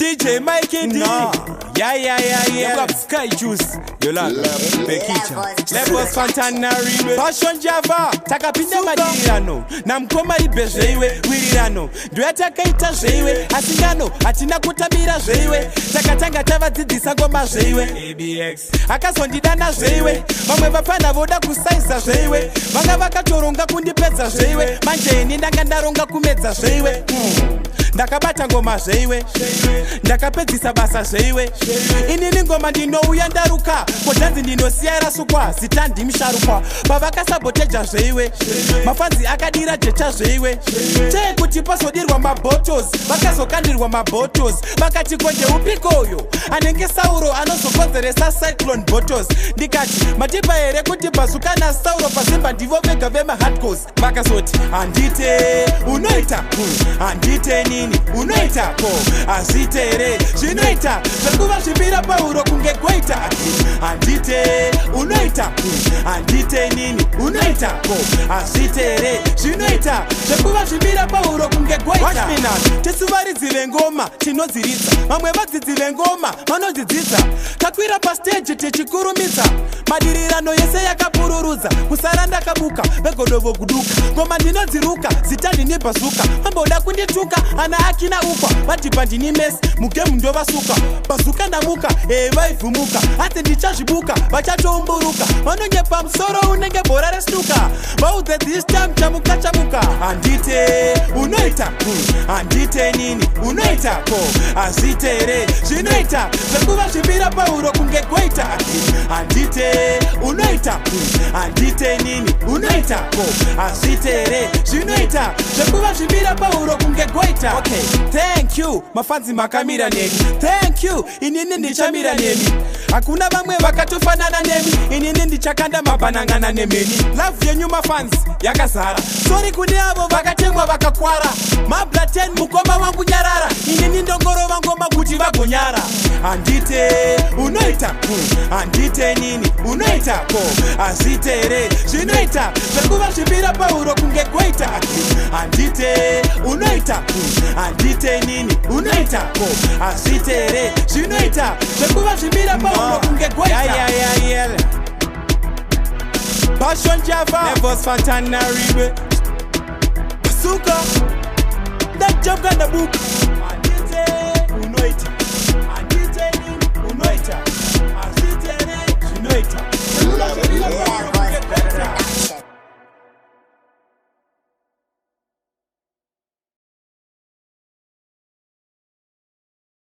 DJ Mikey D. Nah. Yeah. You got Sky Juice. Yolanda. Bekicha. Levels Fantanaribe. Passion Java. Takapinda madirirano. Namukoma ribe zveiwe. Wirirano. Ndoyatakaita zveiwe. Asi ngano hatina kutambira zveiwe. Takatanga tavadzidzisa ngoma zveiwe. ABX. Akazondidana zveiwe. Vamwe vafana voda kusaiza zveiwe. Vanga vakatoronga kundipedza zveiwe. Manje ini ndanga ndaronga kumedza zveiwe. Ndakabata ngoma zveiwe, ndakapedzisa basa zveiwe. Inini ngoma ndinouya ndaruka, kotanzi ndinosiya rasukwa. Zita ndimusharukwa pavakasaboteja zveiwe. Mafanzi akadira jecha zveiwe, tee kuti pazodirwa mabottles, vakazokandirwa mabottles. Vakati, "Konje upikoyo anenge Sauro anozokonzeresa cyclone bottles?" Ndikati, "Matipa here kuti Bazuka naSauro paZimba ndivo vega vemahardcores?" Vakazoti, "Handite unoita, handite nini unoita ko hazviite here? Zvinoita zvekuvazvipira pauro kunge goita. Handite unoita, handite nini unoita ko hazviite here? Zvinoita zvekuvazvipira pauro kunge goita." Tisu varidzi vengoma tinodziridza, vamwe vadzidzi vengoma vanodzidzidza. Takwira pastage tichikurumidza, madirirano yese yakapururudza. Kusara ndakabuka, vegodovo guduka. Ngoma ndinodziruka, zita ndini Bazuka. Vamboda kundituka ana akina ukwa, vadhipa ndini Messi mugame ndovasuka. Bazuka ndamuka, ee vaivhumuka, asi ndichazvibuka, vachatoumburuka. Vanonyepa, musoro unenge bhora resnuka. Vaudze this time, chamuka chamuka. Handite unoita, handite nini unoita ko hazviite here? Zvinoita zvekuvazvipira pauro kunge goita. Handite unoita, handite nini unoita ko hazviite here? Zvinoita zvekuvazvipira pauro kunge goita. Okay, thank you mafanzi makamira neni, thank you. Inini ndichamira nemi, hakuna vamwe vakatofanana nemi. Inini ndichakanda mabhanangana nemeni. Love yenyu mafans yakazara. Sorry kune avo vakatemwa vakakwara mablaten. Mukoma wangu nyarara, inini ndongorova ngoma kuti vagonyara. Handite unoita, handite nini unoita ko hazviite here? Zvinoita zvekuvazvipira pauro kunge goita. Handite unoita, handite nini unoita ko hazviite here? Zvinoita zvekuvazvipira pauro kunge goita. Yeah. Passion Java, Levels Fantanaribe. Basuka, ndajabga ndabuka.